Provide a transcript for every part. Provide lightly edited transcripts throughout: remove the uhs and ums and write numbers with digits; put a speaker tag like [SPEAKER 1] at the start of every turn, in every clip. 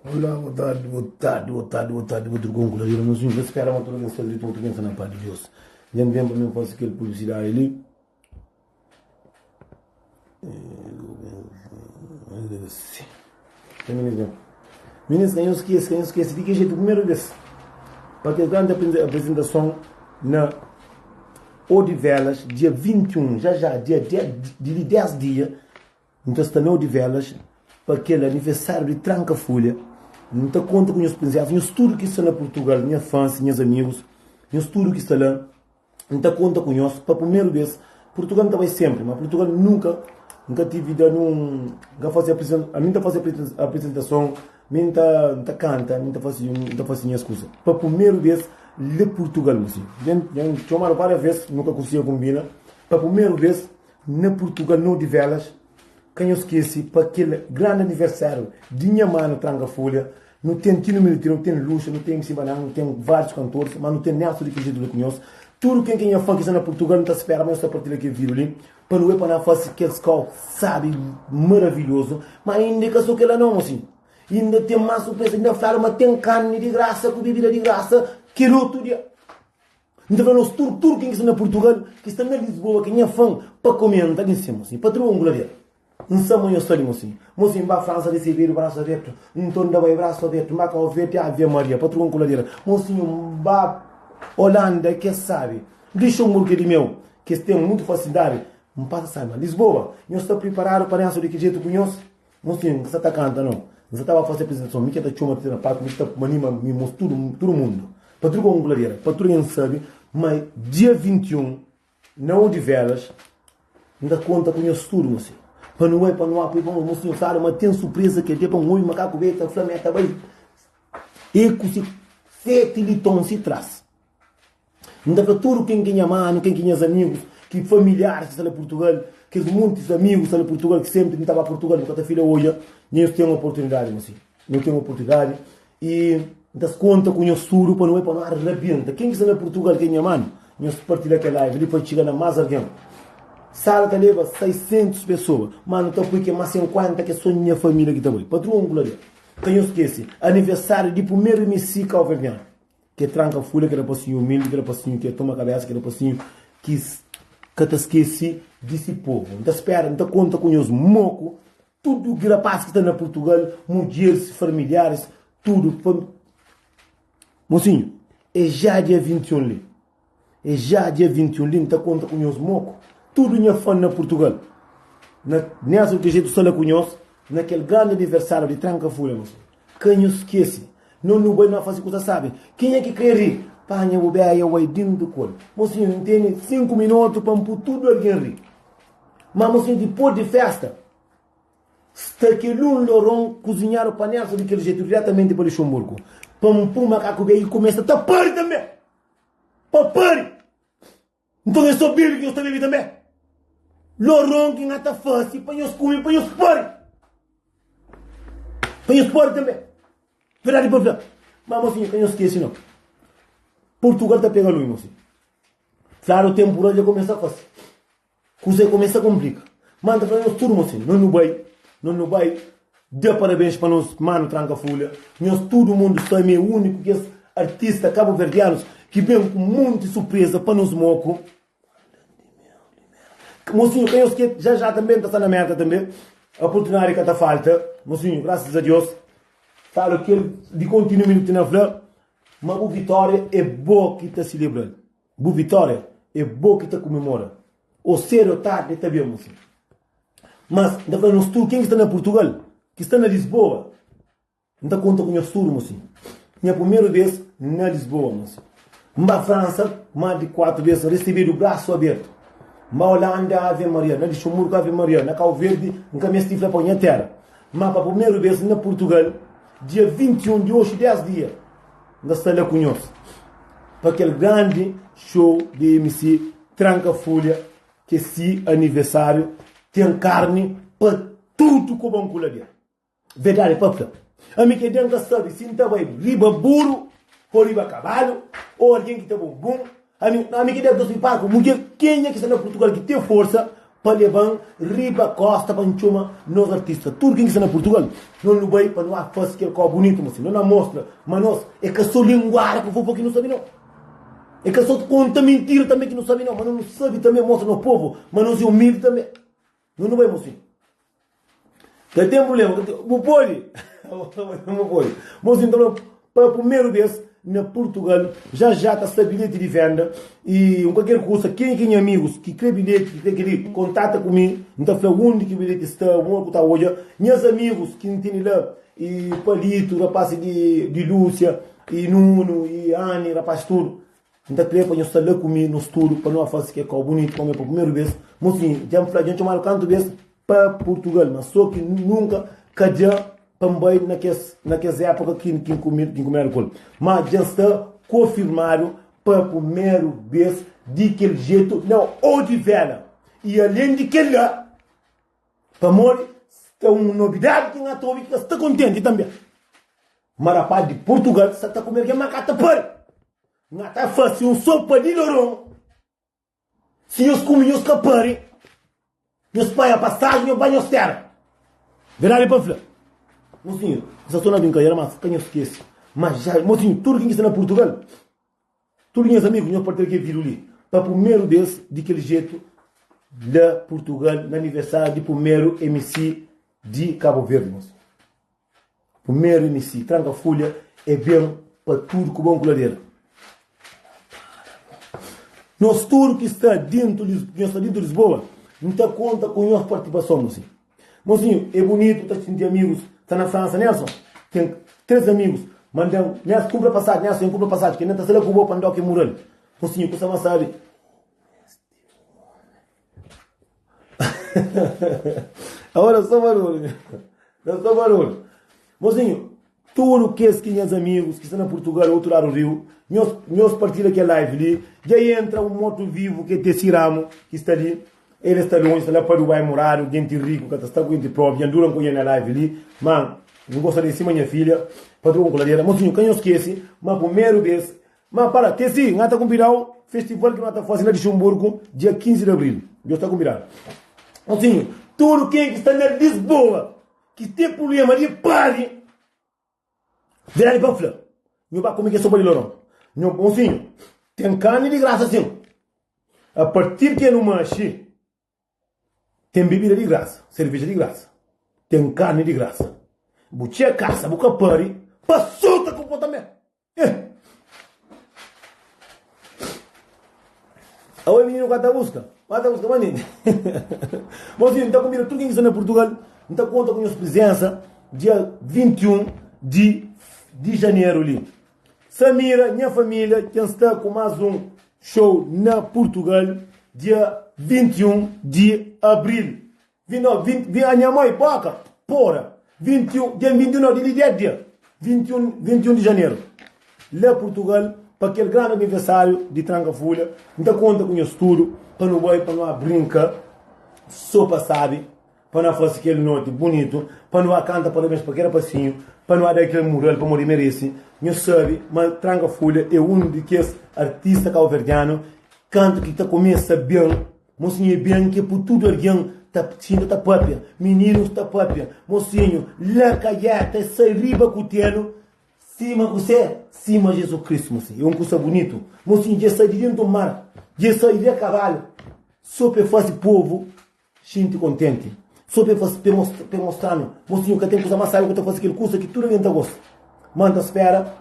[SPEAKER 1] Olá, boa tarde, boa tarde, boa tarde, boa tarde, boa tarde, com coladeira, meus senhores, espera uma toda vez, tudo bem, na paz de Deus. Já me vem para mim fazer aquele publicidade ali. Meninas, ka nhos skese, ka nhos skese di ki jeito, primeiro vez, pa kel grande apresentação na Odivelas, dia 21, já já, dia 10, di 10 dia, N ta sta na Odivelas pa kel aniversáriu di Tranka Fulha. N ta konta ku nhos prizénsa, nhos tudu ki sta na Purtugal, nha fãs, nhas amigus, nhos tudu ki sta la, N ta konta ku nhos pa primeru bês. Purtugal N ta bai sénpri, ma Purtugal nunka N ka tivi da nun, N ka faze ami N ta faze aprizentason, mi N ta N ta kanta, mi N ta faze N ta faze nhas kuza. Pa primeru bês li Purtugal, mosinhu. Dja N txomadu várias bês, nu ka konsigi konbina. Pa primeru bês Na Purtugal na Odivelas, ka nhos skese pa kel grandi aniversáriu di nha manu Tranka Folha, nu ten Tino Militino, nu ten Luxa, nu ten MC Banana, nu ten várius kantoris, ma nu ten Nelson di kel jetu li ku nhos. Tudu ken ki é nha fan ki sta na Purtugal, nu ta spera ma nhos ta partilha kel vídiu li pa nu bai pa na fase kel skau sabi maravilhozu. Ma inda é ka so kel-la nau, mosinhu. Inda ten más surpresa, inda fladu ma ten karni di grasa ku bibida di grasa kel otu dia. N ta fla nos tudu, tudu ken ki sta na Purtugal, ki sta na Lisboa, ki nha fan, pa komenta li nsin, mosinhu. Patroa un guladeira. N sa ma nhos sta li, mosinhu. Mosinhu, N ba Fransa resebedu brasu abertu. Nton N ta bai brasu abertu. N ba Kau Verdi, Ave Maria, patroa un guladeira. Mosinhu, N ba Olanda, kes sabi. Luxemburgu ki é di meu, kes ten mutu fasilidadi. N pasa sabi. Ma Lisboa, nhos sta priparadu pa Nelson di ki jetu ku nhos? Mosinhu, N ka sa ta kanta no. N sa ta ba fase aprizentason. Mi ki ta txoma ti na palku, mi ki ta anima mi mos tudu, tudu mundu. Pa tudu ka un kuladera, pa tudu algen sabe ma dia 21 na Odivelas N ta konta ku nhos tudu, mosinhu. Pa nu bai, pa nu apoia, pa mosinhu fladu ma ten surpreza kel dia pa N obi makaku beju ta fla ma el ta bai e ku si 7 liton si tras. N ta fla tudu ken ki nha manu, ken ki nhas amigus, ki familiaris ki sta na Purtugal, kes muntis amigus ki sta na Purtugal, ki senpri N ta ba Purtugal, nu ka ta fila odja, nhos ten oportunidadi mosi. Nu ten oportunidadi i N ta konta ku nhos tudu pa nu bai pa nu arrebenta. Ken ki sta na Purtugal ki é nha manu, nhos partilha kel live li pa txiga na más algen. Sala ta leba 600 pesoa, ma nu ta pui ke más 50 ki é so nha familia ki ta bai. Patrua un kula dia. Ka nhos skese, aniversáriu di primeru MC kauverdianu. Ke tranka fulha, ke rapasinhu umildi, ke rapasinhu ke toma kabesa, ke rapasinhu ki ka ta skese di si povu. N ta spera, N ta konta ku nhos moku, tudu ki rapas ki sta na Purtugal, mudjeris, familiaris, tudu. Mosinhu, é já dia 21 li. É já dia 21 li, N ta konta ku nhos moku. Tudu nha fan na Purtugal. Na Nelson ki jetu sta la ku nhos, na kel grandi aniversáriu di Tranka Fulha, mosinhu. Ka nhos skese, no nu bai no fase kusa sabi. Kenha ki kre ri, panha bu beia bai dintu ku el. Mosinhu, N tene 5 minotu pa N pu tudu algen ri. Ma mosinhu, dipos di festa, sta kel un loron kuzinhadu pa Nelson di kel jetu diretamenti pa Luxemburgu, pa N pu makaku beia i kumesa ta pari tanbe. Pa pari! Nton é sô bebe ki nhos ta bebe tanbê? Loron ki N ta fase pa nhos kume, pa nhos pari. Pa nhos pari tanbê. Verdadi pa fla. Má, mosinhu, ka nhos skese nau. Purtugal ta pega lumi, mosinhu. Fladu temporal dja kumesa fase. Kusa kumesa konplika. Má N ta fla nhos tudu, mosinhu, nos nu bai, nos nu bai da parabens pa nos manu Tranka Fulha. Nhos tudu mundu sabe mi é úniku kes artista kabuverdianus ki ben ku monti surpreza pa nos moku. Mosinhu, ka nhos ke já já tanbe N ta sta na Merka tanbe. Oportunidadi ka ta falta, mosinhu, grasas a Dios. Fala kel di kontinu mi nu na fla ma bu vitória é bo ki ta selebra-l. Bu vitória é bo ki ta kumemora. Ô sedu ô tardi ta ben, mosinhu. Mas, N ta fla nos tudu, ken ki sta na Purtugal, ki sta na Lisboa, N ta konta ku nhos tudu, mosinhu. Nha primeru bês na Lisboa, mosinhu. N ba Fransa más di 4 bês, resebedu brasu abertu. N ba Holanda, Ave Maria, na Luxemburgu, Ave Maria, na Kau Verdi, N ka meste fla pa nha téra. Má pa primeru bês na Purtugal, dia 21 di oxi, 10 dia, N ta sta la ku nhos pa kel grandi show di MC Tranka Fulha ke si aniversário ten karni pa tudu kobon ku ladeira. Verdadi pa fla, ami ke den ka sabi si N ta bai riba buru o riba kabalu o algen ki ta bunbun. Ami, ami ke den ta subi palku. Mudjer kenha ki sta na Purtugal ki ten forsa. Pa leba-m riba kosta pa N txoma nos artista Tudu ken ki sta na Purtugal No nu bai pa nu ba fase kel kau bunitu Mosi no na mostra ma nos é ka so linguada ku fofo ki nu sabe no É ka so konta mintira tanbe ki nu sabe no Ma no nu sabe tanbe mostra no povu ma nos é umildi tanbe No nu bai mosi Ka ten problema, ka ten, bu pode Bu pode Mosi N ta fla pa primeru bes na Purtugal já já ta sta bilheti di venda e un kualker kusa ken ki nha amigus ki kre bilheti ki kre keli kontata ku mi N ta fla undi ki bilheti sta un ku ta odja nhas amigus ki N tene la e Palito rapasi di di Lúcia e Nuno e Ani rapasi tudu N ta kre pa nhos sta la ku mi nos tudu pa no fase kel kau bunitu pamodi pa primeru bes mosinhu dja N fla dja N txomadu kantu bes pa Purtugal ma so ki nunka ka dja pa N bai na kes na kes époka ki ki N kumedu ku el ma dja N sta kofirmadu pa primeru bes di kel jetu na Odivela i alen di kel la pamodi sta un nobidadi ki N ata obi ki ka sta kontenti tanbe ma rapaz di Purtugal sta ta kume algen ma ka ta pari. Nha ta fase un sopa di loron. Si nhos kume nhos ka pari, nhos panha pasaji nhos bai nhos tera. Verdadi pa fla. Mosinhu, nsa so na brinkadera mas ka nhos skese. Ma ja, mosinhu, tudu kin ki sta na Purtugal, tudu nhas amigu nhos partilha kel video li pa primeru bes di kel jetu la Purtugal na aniversariu di primeru MC di Cabo Verde, mosinhu. Primeru MC tranka fulha é ben pa tudu ku bon ku ladera. Nos tudu ki sta dentu ki sta dentu Lisboa, N ta konta ku nhos partipason mosinhu. Mosinhu, é bunitu ta xinti amigus sta na Fransa Nelson ten 3 amigus mandan Nelson kunpra pasaji Nelson N kunpra pasaji ke N ta sta la ku bo pa N dau ke mural mosinhu kusa mas sabi. Agora só barulho. Não só barulho. Mozinho, tudo kes ki nhas amigos que está na Portugal, outro lado do rio, nhos, nhos partilha que live li, já entra um morto vivo que é Tessi Ramo, que está ali, ele está longe, está lá para Dubai morado, gente rico, que está com gente própria, anduram com ele na live ali, man, não gosta de cima minha filha, patroa com ladeira, mozinho, quem eu esquece, mas primeiro vez, Ma para, Tessy, N ta kunbida-u festival ki no ta faze na Luxemburgo dia 15 di abril. Nhos sta kunbidadu. Mosinhu, tudu ken ki sta na Lisboa ki ten prublema di pari, verdadi pa N fla, nho ba kume kel sopa di loron. Nho, mosinhu, ten karni di grasa sin. A partir ki nu maxi, ten bebida di grasa, serveja di grasa, ten karni di grasa. Bu txia kasa, bu ka pari, pa suta ku po tanbe. Eh. Awe menino ka ta buska, ka ta buska manente. Mozinho, nta kumbida tudo quem que está na Portugal, nta conta com nhos presença dia 21 de, de janeiro li. Samira, minha família, quem está com mais um show na Portugal dia 21 de abril. 29, 20, 20, a minha mãe, boca, porra, 21, dia 21 não, dia 10 dia, 21, 21 de janeiro, lá Portugal, para aquele grande aniversário de Tranca Folha, não conta com nhos tudo, para não vai, para não brinca, sopa sabe, para não fazer aquele noite bonito, para não canta parabéns para aquele rapacinho, para não dar aquele mural para morrer merece, nhos sabe, mas Tranca Folha é um de que artista cabo-verdiano, canto que tá começa bem, Mosinhu é ben ki é pu tudu algen ta xinta ta papia Mininus ta papia Mosinhu la kaieta é sai riba kutelu Sima kusé? Sima Jezu Kristu mosinhu é un kusa bunitu Mosinhu dja sai di dentu mar dja sai di kabalu So pa e fase povu xinti kontenti So pa e fase pa e mostranu Mosinhu ka ten kusa más sabi ku ta fase kel kusa ki tudu algen ta gosta Ma N ta spera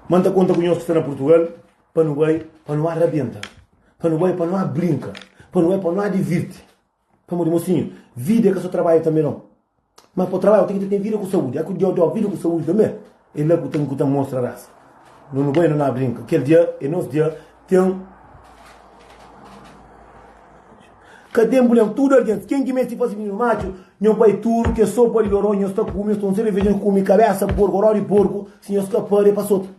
[SPEAKER 1] ma N ta konta ku nhos ki sta na Purtugal Pa nu bai pa nu arabenta Pa nu bai pa nu a brinka Pa nu bai pa nu a divirti Pamodi mosinhu, vida é ka so trabadju tanbe no Ma pa trabadju ten ki ten vida ku saúdi A ku Deus dau vida ku saúdi tanbe É la ku ten ku ta mostra rasa No nu bai no na brinka Kel dia é nos dia Ten Ka ten problema Tudu algen Ken ki meste fase mininu matxu Nho bai tudu Ke sopa di loron Nhos ta kume Nhos ta un sereveja Nhos kume kabesa porku Roda di porku Si nhos ka pari é pa sota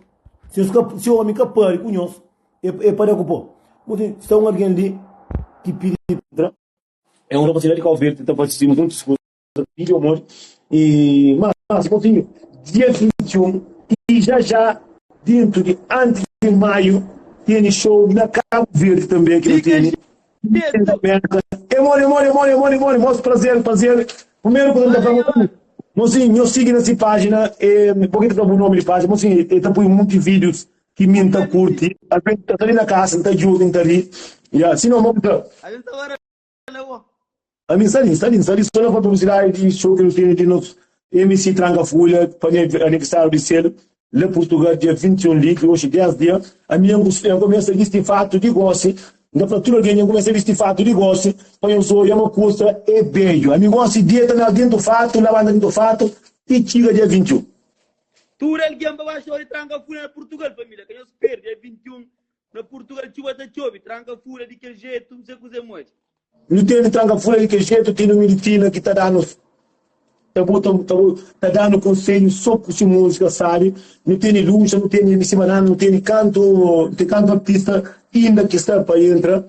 [SPEAKER 1] Si nhos ka si omi ka pari ku nhos É pa da ku pó. Bu ten sta un algen li ki pidi pa entra. É un rapasinha di Kau Verdi ta fasi uns otus kuza pidi amor e mas mosinhu dia 21 e já já dentu di antis di maiu tene show na Kabu Verdi tanbe ki nu tene.
[SPEAKER 2] jetu.
[SPEAKER 1] É mole, é mole, é mole, é mole, é mole. Mos prazer, prazer. Primeiro que eu tô falando, mocinho, nho siga na si página, é, porque tá o nome de página, mocinho, ele tá põe muitos vídeos que mim tá curte, a gente tá ali na casa, tá ajuda, tá ali. Yeah, se não, vamos tá.
[SPEAKER 2] A gente tá agora na boa.
[SPEAKER 1] A mim, está ali, está ali, está ali, só na publicidade de show que eu tenho de nosso MC Tranca Folha, para aniversário de selo, lá Portugal, dia 21 de que hoje 10 dias, a minha eu começo a vestir fato de gosto, da fatura alguém eu começo a vestir fato de gosto, para eu sou, é uma custa, é beijo. A minha gosto dieta na dentro do fato, na banda dentro do fato, e tira dia 21.
[SPEAKER 2] Tudo alguém para baixo de tranca folha na Portugal, família. Que nós perde, dia 21 na Portugal, chuva tá chove, tranca folha de aquele jeito, não sei o que é mais.
[SPEAKER 1] Não tem tranca folha de que jeito, tem no militina que tá dando tá botando, tá, tá dando conselho só com sua música, sabe? Não tem luxa, não tem MC Banana, não tem canto, não tem canto artista ainda que está para entrar.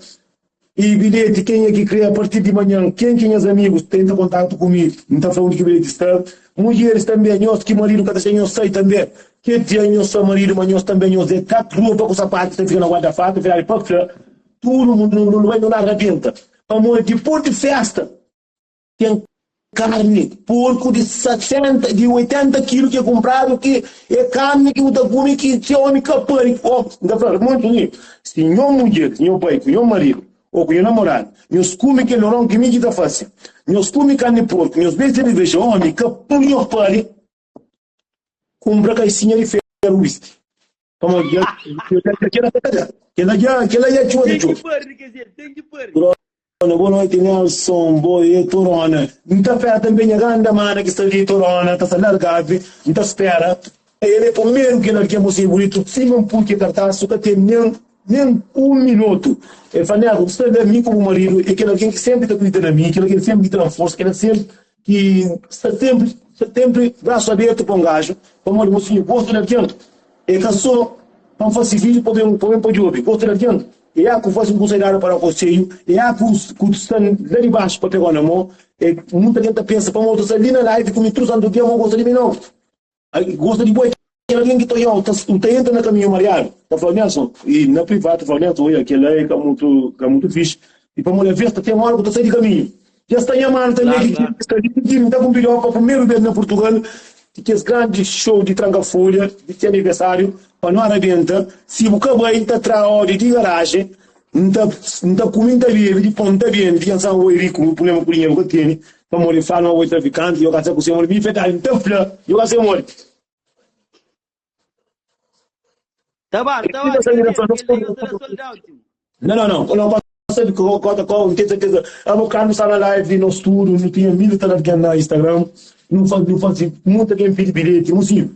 [SPEAKER 1] E bilhete, quem é que cria a partir de manhã, quem que meus amigos tenta contato comigo, não está falando que bilhete está. Mulheres também, nós que marido, cada dia nós sai também. Que dia nós sou marido, mas nós também nós é quatro roupa com sapato, você fica na guarda-fato, fica ali para fora. Tudo mundo não, não vai não arrebenta. Amor, depois de festa, tem carne, porco de 60, de 80 quilos que é comprado, que é carne que o da come, que se homem capari, ó, ainda fala, muito bonito. Se minha mulher, meu pai, meu marido, ou com meu namorado, meus come que lorão que me que tá fácil, meus come carne de porco, meus bens de veja, homem, capuri, meu pai, compra caixinha de ferro, whisky. Como que que que ela já tinha
[SPEAKER 2] Tem que pôr, quer dizer, tem que pôr.
[SPEAKER 1] Torona, boa noite, Nelson. Boa noite, Torona. Muita fé também, a grande mana que está ali, Torona, está a largar, muita espera. Ele é o primeiro que ele quer mostrar bonito, sem um pouco de cartaz, só que tem nem, nem um minuto. Ele fala, Nelson, você está a mim como marido, é aquele alguém que sempre está acreditando a mim, aquele alguém que sempre te dá força, aquele sempre que está sempre, está sempre braço aberto para um gajo, para o mocinho, gosto de alguém. É que só para fazer vídeo, para ver, para ver, para ouvir, gosto de alguém. E há que faz um conselho para o conselho, e há que que estão lá de baixo para pegar na mão, e muita gente pensa, para outros ali na live, como tu do dia, não gosta de mim não. Aí gosta de boi, aquele alguém que está aí, tá, tá entra no caminho mariado. Tá falando, Nelson, e na privada, tá falando, Nelson, olha, aquele aí que é muito, que é muito fixe. E para mulher ver, tem uma hora que tá saindo de caminho. Já está chamando também,
[SPEAKER 2] Claro,
[SPEAKER 1] que
[SPEAKER 2] claro.
[SPEAKER 1] está ali, que está com bilhão para o primeiro vez na Portugal, que esse grande show de tranca-folha, de seu aniversário, para não arrebenta, se o cabelo está atrás de garagem, não está não tá comendo bem, de ponta bem, de pensar o rico, um problema com o dinheiro que eu tenho, para morrer, fala, não, o traficante, eu casei com o senhor, me fez, então, eu casei com ele.
[SPEAKER 2] Tá bom, tá bom.
[SPEAKER 1] Ele tá saindo da
[SPEAKER 2] Aquele negócio era sold out.
[SPEAKER 1] Não, não, não. Não passa de cota, não tenho certeza. A meu carro está na live, no estudo, não tinha mil tá na Instagram, não faz, não faz, muita quem pede bilhete, não sei.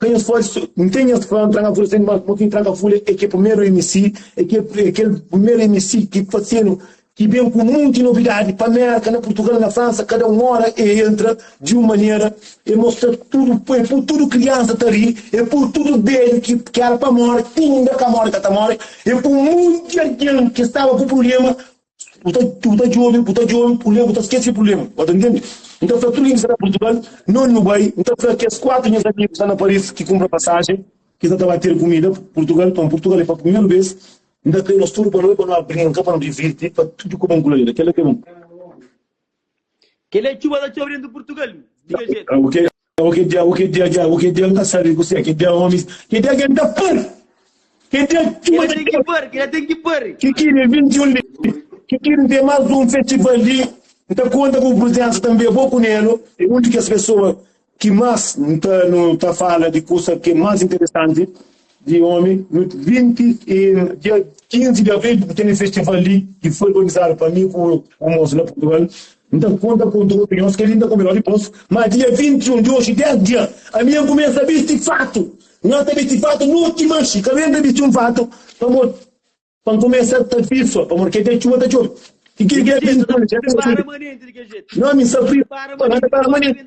[SPEAKER 1] Quem os faz, não tem as fãs, tranca folha, sem mais, não tranca folha, é que é primeiro MC, é que é aquele primeiro MC que fazendo, que vem com muita novidade para a América, na Portugal, na França, cada uma hora e entra de uma maneira e mostra tudo, é por tudo criança tá ali, é por tudo dele que, que era para morte, ainda que a morte tá morte, é por muita gente que estava com problema, o tá, o tá jovem, o tá jovem, problema, o tá esquece problema, tá entendendo? Então, foi tudo que está na Portugal, não no vai, então foi aqueles quatro meus amigos que estão na Paris que compram passagem, que estão a ter comida, Portugal, para Portugal é para a primeira vez, ainda tem nós tudo para nós, para não brincar, para não divertir, para tudo como um colher, aquele que é bom.
[SPEAKER 2] Que ele é chuva da chuva do Portugal. Diga jeito.
[SPEAKER 1] O que o que dia, o que dia, dia, o que dia não sabe você, que dia homens, que dia que ainda por, que dia
[SPEAKER 2] Que
[SPEAKER 1] chuva
[SPEAKER 2] ele tem que pôr, que ele tem que pôr.
[SPEAKER 1] que queria 21 de, que queria ter mais um festival ali, então conta com presença também, vou com ele, é onde que as pessoas que mais tá, no, tá fala de coisa que é mais interessante de homem, no 20 e dia 15 de abril tem um festival ali que foi organizado para mim com o moço lá Portugal. Então conta com tudo opiniões que ele ainda combinou depois, mas dia 21 de hoje, 10 dias, a minha começa a vestir fato. Não está vestir fato, não te manche, que a vestir um fato, vamos para começar a estar fiso, para porque tem chuva, tá chuva. Que que que é 21, já tem
[SPEAKER 2] Para manente, diga jeito.
[SPEAKER 1] Não, me sofri,
[SPEAKER 2] Para
[SPEAKER 1] para
[SPEAKER 2] manente,
[SPEAKER 1] para manente.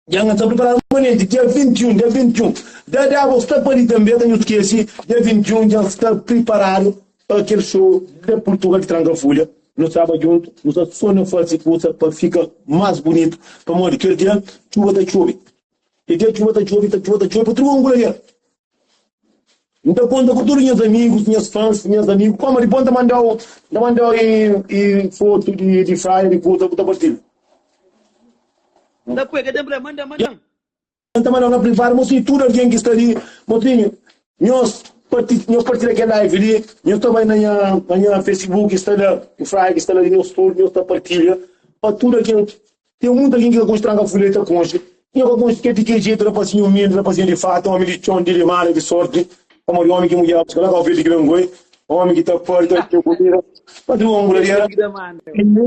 [SPEAKER 1] Já não está preparado manente, dia 21, dia 21. Da da vou estar para ali também, tenho esqueci, dia 21 já está preparado para aquele show de Portugal de Tranca Folha. No sábado junto, nós só não faz coisa para ficar mais bonito. Para morrer, aquele dia, chuva tá chuva. E dia chuva tá chuva, tá chuva, tá chuva, para tu um goleiro. N ta konta ku tudu nhas amigus, nhas fãs, nhas amigu. Koma dipôs N ta manda-u, N ta manda-u e fotu di di flyer di kuza bu ta partilha.
[SPEAKER 2] N ta poi, ka ten problema, manda, manda-m.
[SPEAKER 1] N ta manda-u na privadu, mosinhu, tudu algen ki sta li, mosinhu, nhos parti, nhos partilha kel live li, nhos ta bai na nha, na nha Facebook ki sta la, e flyer ki sta la di nhos tudu, nhos ta partilha pa tudu algen. Ten mutu algen ki ka konxe tranka fulha i ta konxe. Nho ka konxe ke di ke jetu rapasinhu umildi, rapasinhu di fatu, omi di txon, di limada, di sorti, pamodi omi ki mudjer buska la kau verde ki ben goi, omi ki ta pari, ta txeu kumida, pa di ombru ladera.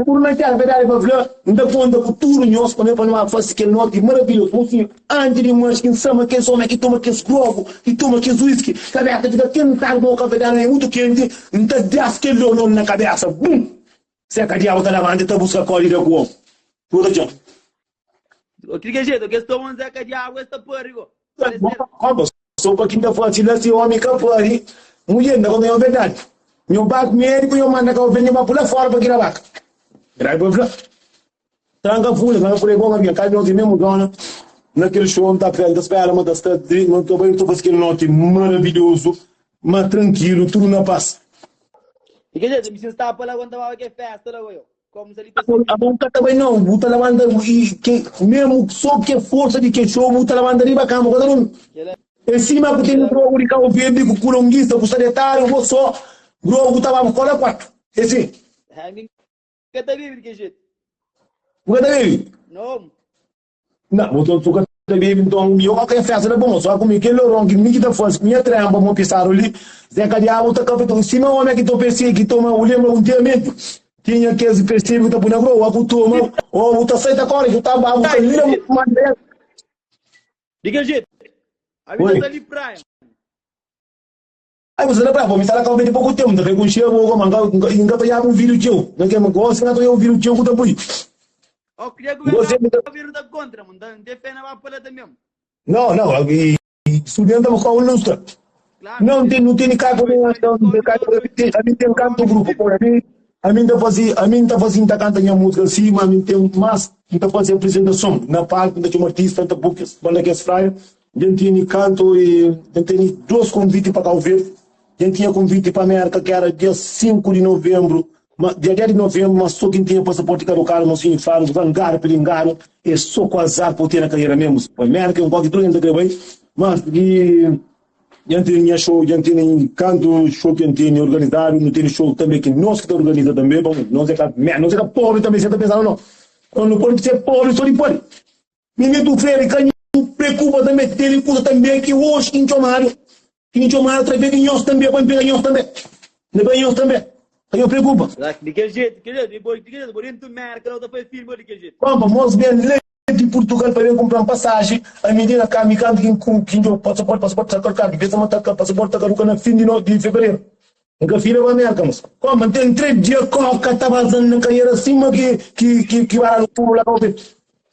[SPEAKER 1] Pur na txada verdadi pa fla, N ta konta ku tudu nhos pa pa no fasi kel noti maravilhosu. Mosinhu, anti di manxi ki N sama kes omi ki toma kes grogu, ki toma kes whisky, kabesa fika kentadu pamodi kafe danu é mutu kenti, N ta das kel lolon na kabesa, bum! Seka diabu ta labanta ta buska kodi da ku om. Tudo txon.
[SPEAKER 2] O ki que jeito, que estou um Zeca Diabo, esta pari go.
[SPEAKER 1] Kompa, só pa quem tá fácil lá, se homem ka pari, mulher não conta verdade. Nho bate médico, nho manda ka vende, nho pula fora pa kira vaca. Verdade pa fla. Tranka fulha, tranka fulha é bom alguém, cai nós mesmo zona. Naquele show, não tá perto, espera, mas tá está, não tô bem, tô fazendo aquele noite maravilhoso, mas tranquilo, tudo na paz.
[SPEAKER 2] E que jeito, me está para lá quando tava que festa lá eu. Como se ali tá
[SPEAKER 1] Abo ka ta bai não, bu ta labanta e que mesmo só que força de que show bu ta labanta riba cama, ka ta durmi. Em cima ku tem grogu de Cabo Verde ku kulonguista ku sadetário, bo só grogu ta ba cola quatro. É assim.
[SPEAKER 2] Ka ta bebe de que jeito?
[SPEAKER 1] Bu ka ta bebe?
[SPEAKER 2] Não.
[SPEAKER 1] Não, bu ta ka ta bebe, então mi eu ka festa da bom, só comi aquele loron que mi que ta faz, minha trempa, mo pisado ali, Zé Cadiabo ta café, em cima homem que to percebe que toma, eu lembro um dia mesmo, tinha aqueles percebe que tá puna groa, que toma, ou tá sai ta corre, que tá babu, tá lira, mas
[SPEAKER 2] De que jeito? A vida tá ali praia.
[SPEAKER 1] Ai, você lembra, pô, me sala calma de pouco tempo, tá com cheio, vou mandar, inga tá um vídeo teu, não quer, gosto não tá um vídeo teu que tá bui.
[SPEAKER 2] Oh, queria governar o governo da contra, mano, não tem fé na vai também.
[SPEAKER 1] Não, não, e studente com o lustra. Não tem, não tem cargo, não, não tem cargo, a mim tem canto grupo, pô, a mim tá fazendo, a mim tá fazendo, tá cantando minha música assim, mas a mim tem mais, tá fazendo apresentação na palco, tá tinha um artista, tá book, banda que é fraia. Dja tene kantu e dja tene dos konviti pa Kau Verdi. Dja tinha konviti pa Merka ki era dia 5 di novenbru, ma dia 10 di novenbru, ma so ki N tinha pasaporti kadukadu, mosinhu fladu, zangadu, pilingadu, e so ku azar pa bu tene karera mesmu. Pa Merka é un kualker tudu ki N ta kre bai, mas di dja N tene nha show, dja N tene kantu show ki N tene organizadu, nu tene show tanbe ki nos ki ta organiza tanbe, pamodi nos é ka nos é ka pobri tanbe, si ta pensa no, no pode ser pobri so di pode. Minito Freire ka nhu preokupa tanbe tene kuza tanbe ki oji ki N txomadu ki N txomadu atraves di nhos tanbe pa N pega nhos tanbe N pega nhos tanbe ka nhu preokupa.
[SPEAKER 2] Di kel jetu, kel jetu, di kel jetu, bo dentu Merka la bo ta fai filme di kel jetu.
[SPEAKER 1] Kompa, mos ben la di Purtugal pa ben kunpra-m pasaji, ami di na ka mi kantu ki N ki N djo pasaporti, pasaporti ta kalkadu, bes ma ta pasaporti ta kaduka na fin di no di fevereru. N ka fila pa Merka, mos. Kompa, N ten 3 dia koka ta baza-m na kaiera sima ki ki ki ki baradu puru la Kau Verde.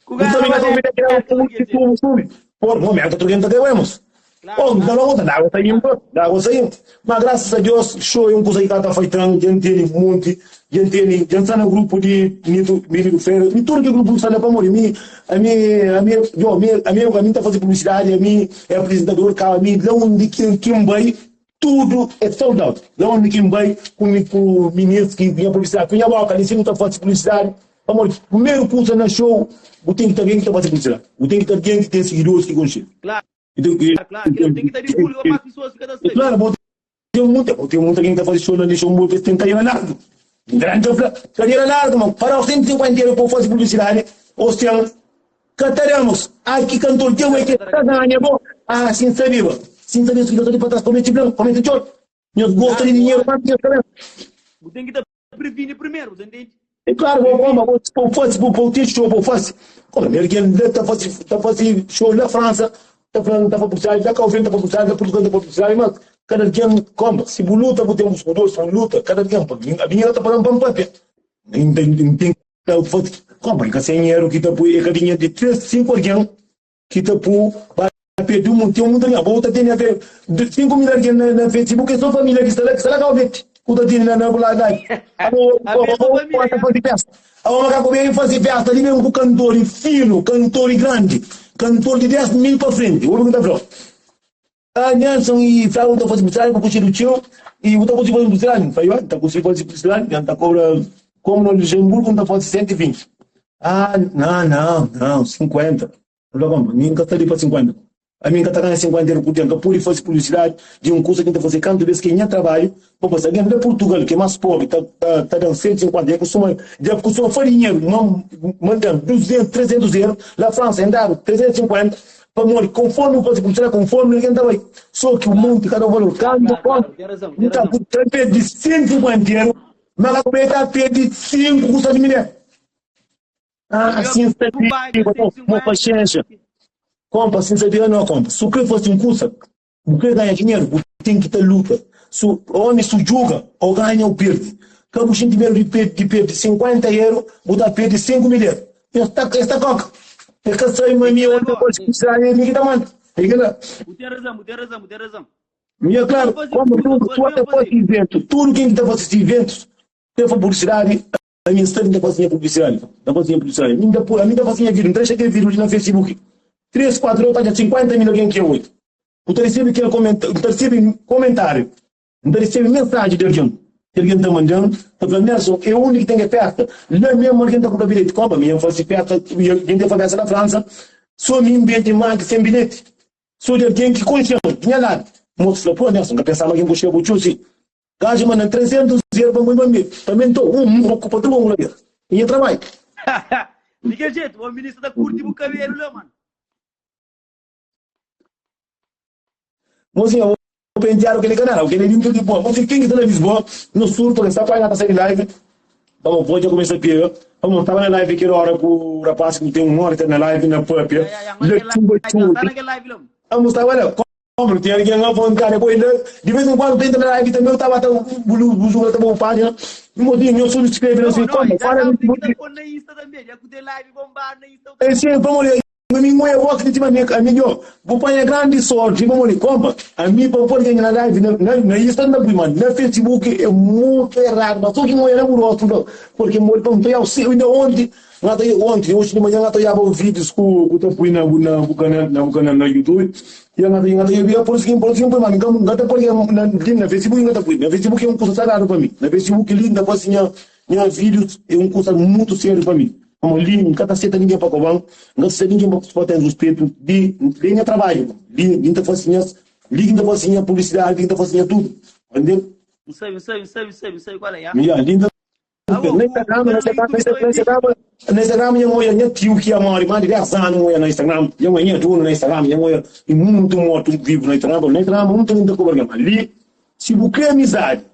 [SPEAKER 2] Ku
[SPEAKER 1] Não sabe
[SPEAKER 2] garra
[SPEAKER 1] na convida que era
[SPEAKER 2] aberta,
[SPEAKER 1] o
[SPEAKER 2] quer dizer.
[SPEAKER 1] tubo sube. Por momento, outro gente que vemos.
[SPEAKER 2] Claro,
[SPEAKER 1] Oh,
[SPEAKER 2] claro.
[SPEAKER 1] não não dá água saindo, dá água saindo. Mas graças a Deus, show é um coisa que tá feitando, gente tem um monte, gente tem, gente está no grupo de Nito, Miri do Feira, e tudo que grupo está lá para morrer. Mi, a mim, a mim, eu, a mim, a mim, a mim tá fazendo publicidade, a mim é apresentador, cá, a mim, lá onde que quem vai, tudo é sold out. Lá onde quem vai, com com ministro que vinha publicidade, com a boca, ali se não tá fazendo publicidade, Pamodi, primeiro kuza na show, bu ten ki ta alguém ki ta faze publicidade. Bu ten ki ta alguém ki ten seguidores ki konxe.
[SPEAKER 2] Claro,
[SPEAKER 1] Então, e,
[SPEAKER 2] claro, que tem que estar divulga para as pessoas ficar da
[SPEAKER 1] e
[SPEAKER 2] saber.
[SPEAKER 1] claro, bo tem muita, bo tem muita alguém que ta faze show na Luxemburgo, que tem carreira larga. Grande fla, carreira larga, mano. Para 150 euros para fazer publicidade, ou seja, cataremos. Ah, que cantor tem, é que tá ganha, bom. Ah, sim sabia. Sim sabia, que eu tô de para trás, comete branco, comete choro. Nhos gosta de
[SPEAKER 2] Claro,
[SPEAKER 1] dinheiro, mas nhos cabeça.
[SPEAKER 2] Bu tem que estar previne primeiro, você entende?
[SPEAKER 1] É claro, vou como, vou vou fazer, vou vou ter show, vou fazer. Como é que ele tá fazer, tá fazer show na França, tá falando, tá fazendo publicidade, tá Calvin, tá fazendo publicidade, tá Portugal, tá fazendo publicidade, mas cada dia como, se bu luta, bu tem uns seguidores, se bu luta, cada dia, a minha tá falando para papel. Tem tem tem como, que 100 euros que tá põe, é cada de 3, 5 alguém ki ta pu ba perde un monti un monti bo ta tene ate 5 mil algen na, na Facebook é só família ki sta la ki sta la Cabo Verde ku ta tene na na la la abo
[SPEAKER 2] A mesma
[SPEAKER 1] abo
[SPEAKER 2] família,
[SPEAKER 1] ta
[SPEAKER 2] ya.
[SPEAKER 1] fazi festa abo makaku bem fazi festa li mesmo ku cantor fino cantor grande cantor de 10 mil pa frente obi ku ta fla. Ah, Nelson e Flávio ta faze publicidade pa curtir o tio e bu ta curtir faze publicidade? N falei, ta curtir faze publicidade, já ta cobra como no Luxemburgo n ta faze 120. Ah, não, não, não, 50. N fala, bom, mim ka sta ali pa 50. A mim ka ta ganha 50 euro por dia, n ka pode faze publicidade de um curso que n ta faze kantu vez que é nha trabalho. Bom, mas alguém da Portugal que é mais pobre ta ta ta dan 150, já costuma já costuma fazer dinheiro, mandam 200, 300 euros, lá França é dado 350. Pamodi konformi bu faze publisidadi, konformi algen ta bai. So ki un monti ka da valor.
[SPEAKER 2] Claro,
[SPEAKER 1] Kantu
[SPEAKER 2] claro,
[SPEAKER 1] kónta,
[SPEAKER 2] claro. Ten razão,
[SPEAKER 1] bu
[SPEAKER 2] ten
[SPEAKER 1] ta
[SPEAKER 2] razão.
[SPEAKER 1] bu ta perde 150 eru, ma ka bu ta perde 5 kusa di milher.
[SPEAKER 2] É
[SPEAKER 1] Ah,
[SPEAKER 2] melhor
[SPEAKER 1] sin
[SPEAKER 2] bu paga
[SPEAKER 1] sabia, bom, mo
[SPEAKER 2] 150
[SPEAKER 1] paxénxa.
[SPEAKER 2] ki.
[SPEAKER 1] Konpa, sin sabia no konpa. Su kre fase un kusa, bu kre ganha dinheru, bu ten ki ta luta. Su omi su juga, o ganha o perde. Ka bu xinti medu di perde, di perde 50 eru, bu ta perde 5 mil eru. Es ta, es ta koka. Es ka sabe ma
[SPEAKER 2] É
[SPEAKER 1] mi
[SPEAKER 2] kel-la
[SPEAKER 1] omi
[SPEAKER 2] gó.
[SPEAKER 1] pode precisar, é mi ki ta manda. É kel-la.
[SPEAKER 2] Bu ten razão, bu ten razão, bu ten razão.
[SPEAKER 1] E é
[SPEAKER 2] Nhos
[SPEAKER 1] claro,
[SPEAKER 2] faze
[SPEAKER 1] como
[SPEAKER 2] kuza,
[SPEAKER 1] tudo,
[SPEAKER 2] tu
[SPEAKER 1] tu
[SPEAKER 2] algen
[SPEAKER 1] até faz
[SPEAKER 2] faze.
[SPEAKER 1] evento, tudo quem que tá fazendo esses eventos, tem publicidade, a minha está tá fazendo publicidade, tá fazendo publicidade. A mim tá, a mim tá fazendo vídeo, não deixa aquele vídeo na Facebook. 3, 4 horas, tá 50 mil alguém que é 8. Tu recebe aquele comentário, tu recebe comentário. N ta resebe mensaji di algen ki algen ta manda-m, ta fla-m, Nelson, é undi ki ten ke festa? La mésmu algen ta kunpra bilheti. Kóba mi, N fase festa, algen ta fase festa na Fransa, sô mi N bende más ki 100 bilheti. Sô di algen ki konxe-m, di nha ladu. Mosu fla, Pô, Nelson, N ka pensaba ma algen konxeba bu txeu si. Gaju manda-m 300 eru pa N poi pa mi. Pa mi, nton, un N okupa tudu un lader. É nha trabadju.
[SPEAKER 2] Di kel jetu, bo minista ta kurti bu kabelu la, mano.
[SPEAKER 1] Mozinha, vou pentear aquele canal, aquele lindo de boa. Mozinho, quem que está na Lisboa, no sul, porque está para sair live. Vamos, vou já começar a pegar. Vamos, estava na live aquela hora com o rapaz que tem um hora na live na própria.
[SPEAKER 2] Lá chumba chumba.
[SPEAKER 1] Vamos, estava lá. Como tem alguém à vontade, depois de vez em quando tem na live também, eu estava até o bulu, estava o página. Mozinho, eu sou inscreve, não sei como.
[SPEAKER 2] Fala, na Insta também, já que tem live bombar na Insta.
[SPEAKER 1] É sim, vamos ali. Ami n oia gosi di tima mi ami nho bu panha grandi sorti pamodi konpa ami pa podi ganha na live na na na insta n ta pui ma na facebook é mutu eradu ma so ki n oia na bu rostu nta porque n podi pa n ta oiau se inda onti n ata onti oxi di manha n ata oiaba videos ku ku ta pui na bu na bu kanal na bu kanal na youtube i n ata n ata oiaba por isu ki por isu ki n pui ma n ka n ka ta podi na li na facebook n ka ta pui na facebook é un kusa sagradu pa mi na facebook li n ta fasi nha nha videos é un kusa mutu seriu pa mi. Pamodi li N ka ta seta ningen pa koba-m, N ka ta seta ningen pa ten ruspetu di li nha trabadju. Li N ta fase nhas, li ki N ta fase nha publisidadi, li ki N ta fase nha tudu. Entende?
[SPEAKER 2] N sabe, N sabe, N sabe, N sabe, N sabe kual é, ya.
[SPEAKER 1] Ya, li N ta
[SPEAKER 2] Ah, bo,
[SPEAKER 1] Na
[SPEAKER 2] bu,
[SPEAKER 1] Instagram,
[SPEAKER 2] bu
[SPEAKER 1] na
[SPEAKER 2] kanal na
[SPEAKER 1] Instagram, na
[SPEAKER 2] YouTube
[SPEAKER 1] Instagram,
[SPEAKER 2] também
[SPEAKER 1] na
[SPEAKER 2] é fixe?
[SPEAKER 1] Instagram, na Instagram nha oia nha tio ki ya mori mais de 10 anu N oia na Instagram, nha oia nha dunu na Instagram, nha oia e muntu mortu vivu na Instagram, na Instagram muntu N ta koba algen, ma li si bu kre amizadi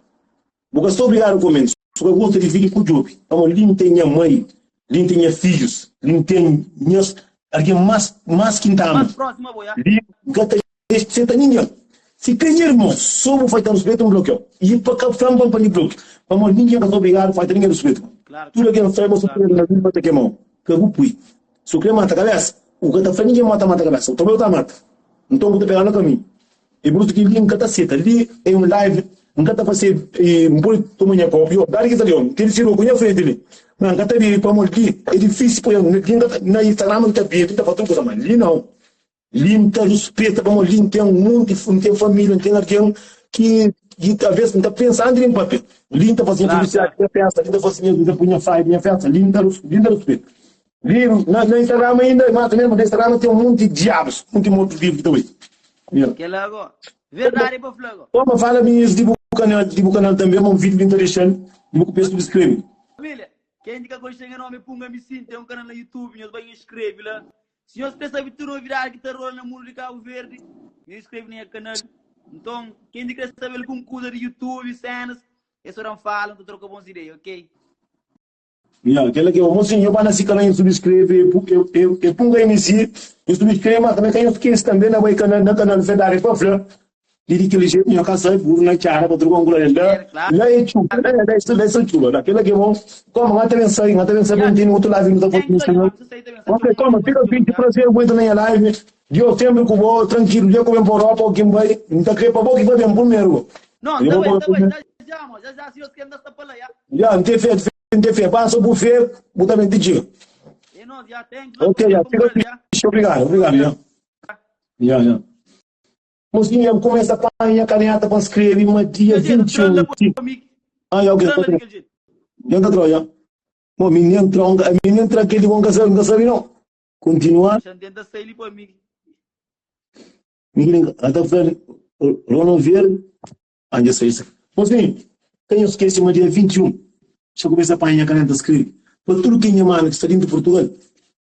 [SPEAKER 1] Bu ka sta obrigadu ku-men Su ka gosta di vidi ku djobe Pamodi li N ten nha mai Li N ten nha fidjus Li N ten nhas algen más más ki N ta ama
[SPEAKER 2] Más próximo a bo, ya.
[SPEAKER 1] Li N ka ta seta ningen Si ka nha irmon So bu faita ruspetu N blokiau I pa ka fla-m pa N pandi bloki Pamodi ningen ka sta obrigadu faita ningen ruspetu
[SPEAKER 2] Klaru,
[SPEAKER 1] Tudu algen sabe ma su
[SPEAKER 2] klaru,
[SPEAKER 1] prega na
[SPEAKER 2] klaru.
[SPEAKER 1] vida ma ta kemau Ka bu pui Su kre mata kabesa U ka ta fla ningen ma ta mata kabesa U tanbe u ta mata Nton bu ta pega na kaminhu E brutu ki li N ka ta seta Li e un live N ka ta fase e N pode toma nha kopu Yo, dadi ki ta li N tene siru ku nha frenti li Ma N ka ta bebe pamodi li e difisil poi Li N ka ta Na Instagram N ta bebe N ta fase tudu kusa Ma li nau Li N ta ruspeta pamodi li N ten monti N ten familia N ten algen ki ki talves N ta pensa antis di N papia Li N ta fase nha
[SPEAKER 2] Klaru,
[SPEAKER 1] publisidadi
[SPEAKER 2] klaru.
[SPEAKER 1] nha festa Li N ta fase nha N ta pui nha vibe nha festa Li N ta li N ta ruspeta Li na na Instagram ainda mas mesmu na Instagram ten monti diabus monti mortu vivu ki ta bai. Yeah.
[SPEAKER 2] Kela go. Verdade pa fla go.
[SPEAKER 1] Toma fala minhas di bu canal, di bu canal também, um vídeo que tá deixando, di bu peço subscreve.
[SPEAKER 2] Família, quem ka gosta nha nome é Punga Missin, tem um canal na YouTube, nhos vai inscreve lá. Se nhos quer saber tudo novidade que tá rolando no mundo de Cabo Verde, nhos inscreve no canal. Então, quem quer saber alguma coisa de YouTube, cenas, é só dar fala, não troca bons ideias, ok?
[SPEAKER 1] Ya, kela ki é mosinhu, nho ba na si kanal nho subskreve, e punga MC, nho subskreve, mas tambe ka nho skese tambe na bai kanal, na kanal Verdade pa fla, li di kel jetu nho ka sai buru na txada pa truka un kula la, la é txuba, la é la é so txuba, la kela ki é bon, koma nha ta ben sai, nha ta ben sai pa ntende otu live nu ta fasi na kanal, ok, koma, fika fiti, prazer bu entra na nha live, Deus sempre ku bo, trankilu, dia ku ben pa Europa o kin bai, N ta kre pa bo ki pa ben purmeru bo.
[SPEAKER 2] Não, tá bem, tá bem, já já, já já, se Deus quer, ainda está para lá, já.
[SPEAKER 1] Ya, N ten fé, N ten fé. Pasa bu fé, bu ta ben ti txiga. Ok, ya. Fika fixe. Obrigadu, obrigadu, ya. Ya, ya. Mosinha, N kumesa panha kaneta pa N skrebe ma dia
[SPEAKER 2] Kel jetu, tra-l la
[SPEAKER 1] 21
[SPEAKER 2] pa mi.
[SPEAKER 1] Ah, ya, ok,
[SPEAKER 2] Tra-l la di kel jetu.
[SPEAKER 1] Ya N ta tra, ya. Mo, mi nen tra, mi nen tra kel di bo N ka sabe, N ka sabe no. Kontinua.
[SPEAKER 2] Xa N tenta sai li pa mi.
[SPEAKER 1] Mi ki nen ka ta fla Ronover, ah, dja sai. Mosinha, ka nhos skese ma dia 21, xa kumesa panha nha kaneta skrebe pa tudu ken nha manu ki sta dintu Purtugal.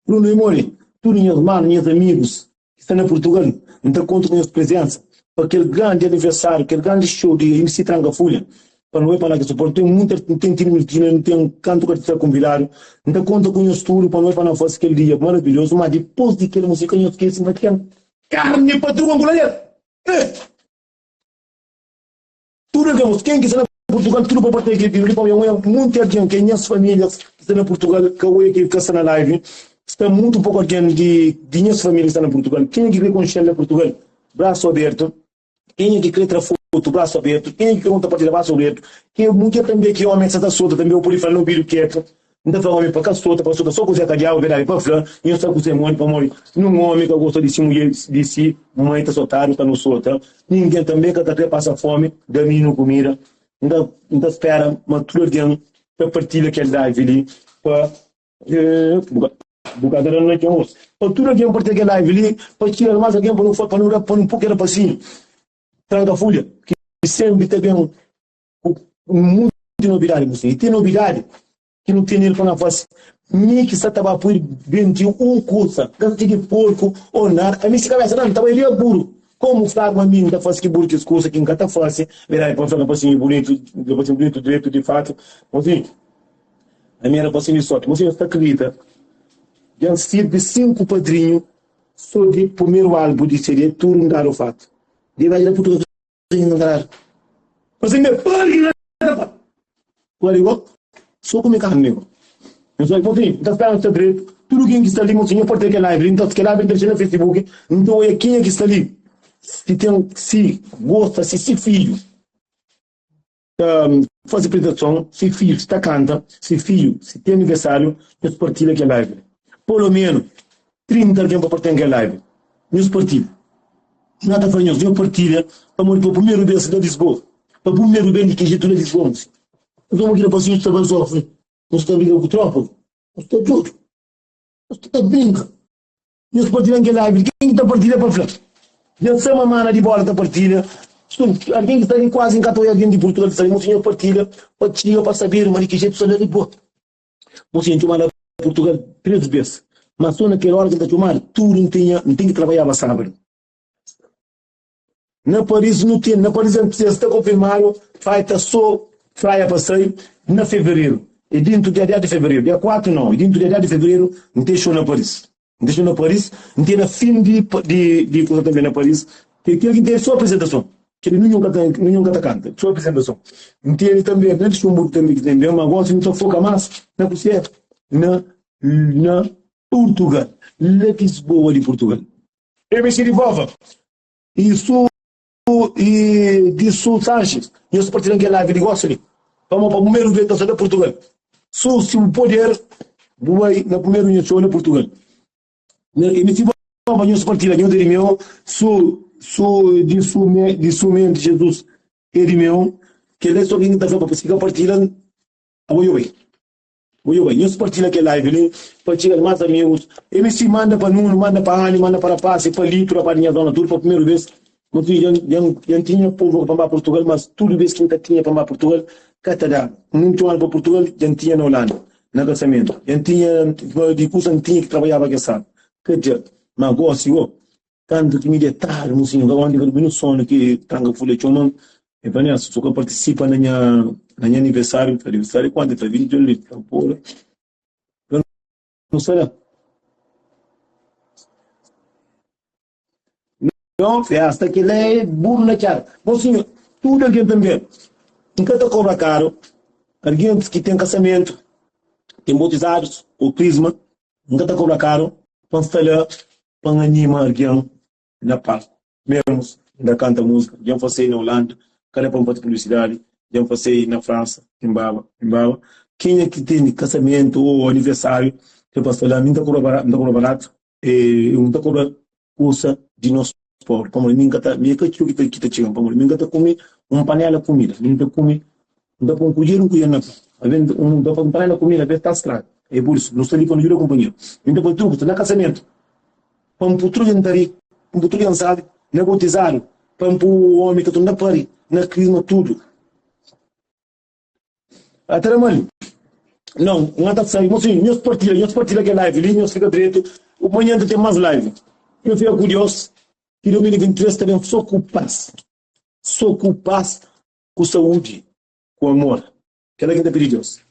[SPEAKER 1] Bruno e Moni, tudu nhas manu, nhas amigus ki sta na Purtugal, N ta konta ku nhos prezensa pa kel grandi aniversáriu, kel grandi show di MC Tranka Fulha, pa nu bai pa la ki suporta. Ten muita, n ten Tino Miltina, n ten kantu ka ta konvidadu. N ta konta ku nhos tudu pa nu bai pa na fasi kel dia maravilhozu. Ma dipôs di kel musika, nhos skese ma ten karni pa truka nkulader. Eh! Tudu algen, mos, ken ki sta na Purtugal, tudu pa partilha kel vídiu li, pabia oia munti algen, ki é nhas famílias ki sta na Purtugal, ka oia ki ka sta na live, sta mutu poku algen di di nhas família ki sta na Purtugal. Kenha ki kre konxe-m na Purtugal, brasu abertu. Kenha ki kre tra fotu, brasu abertu. Kenha ki kre un ta partilha, brasu abertu. Ke mudjer tanbe ki omi sa ta sota tanbe, bu pudi fla na obidu ketu. N ta fla omi pa ka sota, pa sota so kuzé ka diabu verdadi pa fla, nhos sa kuzé modi, pamodi nun omi ka gosta di si mudjer, di si mai ta sotadu, ka nu sota ningen tanbe ka ta kre pasa fomi, da mininu kumida. N ta N ta spera ma tudu algen ta partilha kel live li pa bu ka bu ka ta da na txon pa tudu algen partilha kel live li pa txiga mas algen pa nu pa nu da pa nu pui kel rapasinhu tranka fulha ki senpri ta ben ku monti nobidadi bu sibi ten nobidadi ki nu tene el pa na fasi mi ki sa ta ba pui benti un kusa ka sa di porku o nada ami si kabesa nan ta bai ria buru komu fladu ma mi nta fasi ki buru kes kusa ki nka ta fasi verdadi pa fla rapasinhu bunitu rapasinhu bunitu dretu di fatu mosinhu ami rapasinhu di sorti mosinhu sta kridita dja N sirbi 5 padrinhu so di primeru albu di CD tudu N dadu fatu di bai da putu Você me pode Pode igual? Só comer carne, nego. Eu só vou tá esperando seu direito. Tudo quem que está ali, mocinho, pode ter que live. Então, se live está no Facebook, então é quem é que está ali. Se tem, se gosta, se se filho um, faz apresentação, se filho está canta, se filho, se tem aniversário, nós partilha aquela live. Pelo menos 30 alguém para partilhar aquela live. Nós partilha. Nada fala nós, nós partilha, pamodi pa primeiro vez na Lisboa, pa primeiro vez di ki jeito na Lisboa. Nós vamos aqui na passinho está sofre, nós está briga com tropa, nós está doido, nós está brinca. Nhos partilha kel live Ken ki ta partilha pa fla Dja sa ma mana di bola ta partilha Algen ki sta li kuazi N ka ta oia algen di Purtugal ki sta li Mosi nhos partilha pa txiga pa saber ma di ki jetu sta la di bo Mosi N txomadu la Purtugal 3 bes Ma so na kel ora ki N ta txomadu tudu N tinha N ten ki trabadjaba sábadu Na Paris nu ten, na Paris dja sta konfirmadu falta so flyer pa sai na fevereru, e dintu dia 10 di fevereru, dia 4 nau, e dintu dia 10 di fevereru N ten show na Paris, N ten show na Paris, N ten na fin di di di kusa tanbe na Paris, kel ki N ten so apresentason, kel ninhun ka ta ninhun ka ta kanta, so apresentason, N tene tanbe na Luxemburgo tanbe ki ten ben, ma gosi N ta foka mas na kuse na na Purtugal, na Lisboa di Purtugal. MC di vova. E su e di su Sanches nhos partilhan kel live di gosi li pamo pa primeru vez ta sta na Portugal su si bu poder bu bai na primeru nha show na Portugal e mi si vova nhos partilha nhos é di meu su su di su me di su mente Jesus é di meu kel é so kin ta fla pa si ka partilha abo yo bai. Bo bai, nhos partilha kel live li pa txiga di más amigus. MC manda pa Nuno, manda pa Ani, manda pa rapaz, pa Lito, rapaz di nha zona tudu pa primeru bes. Mo ti dja dja N tinha povu pa N ba Purtugal, mas tudu bes ki N ka tinha pa N ba Purtugal ka ta daba. N txomadu pa Purtugal dja N tinha na Holanda, na kasamentu. Dja N tinha di kusa N tinha ki trabadjaba kes sábadu. Ka dja. Ma gosi go, Kantu ki mi detadu, mo sinhor, ka onti ka durmi no sonu ki tranka fulha txoma-m, e fla, Nelson, su ka partisipa na nha na nha aniversariu, N fla, aniversariu kuantu? E fla, 28 di N fla, pora, N fla, no sta la. No festa, kila é buru na txada. Mo sinhor, tudu algen tanbe, N ka ta kobra karu, algen ki ten kasamentu, ten botizadus o krisma, N ka ta kobra karu pa N sta la pa N anima algen na palku. Mesmu N ta kanta múzika, dja N fasei na Holanda, ka da pa N fase publisidadi, dja N fasei na Fransa, N baba, N baba. Kenha ki tene kasamentu ô aniversáriu ke pa sta la, mi N ta kobra baratu, N ta kobra baratu, N ta kobra kusa di nos. pobri pamodi mi nka ta mi é ka txeu ki ta ki ta txega pamodi mi nka ta kume un panela kumida mi nta kume nta poi un kudjer un kudjer na aves un ta poi un panela kumida aves ta straga é pur isu nu sta li pa nu djuda kunpanheru mi nta poi tudu kusa na kasamentu pa N pui tudu algen ta ri pa N pui tudu algen sabi na bautizadu pa N pui omi ta torna pari na krisma tudu. Ata da mal. Não, N ta sai. Mocinho, nhos partilha, nhos partilha kel live li, nhos fika dretu. Manhã ta ten más live. Nhos fika ku Deus. Ki 2023 ta ben só ku paz. Só ku paz, ku saúde, ku amor. Kela ki N ta pidi Deus.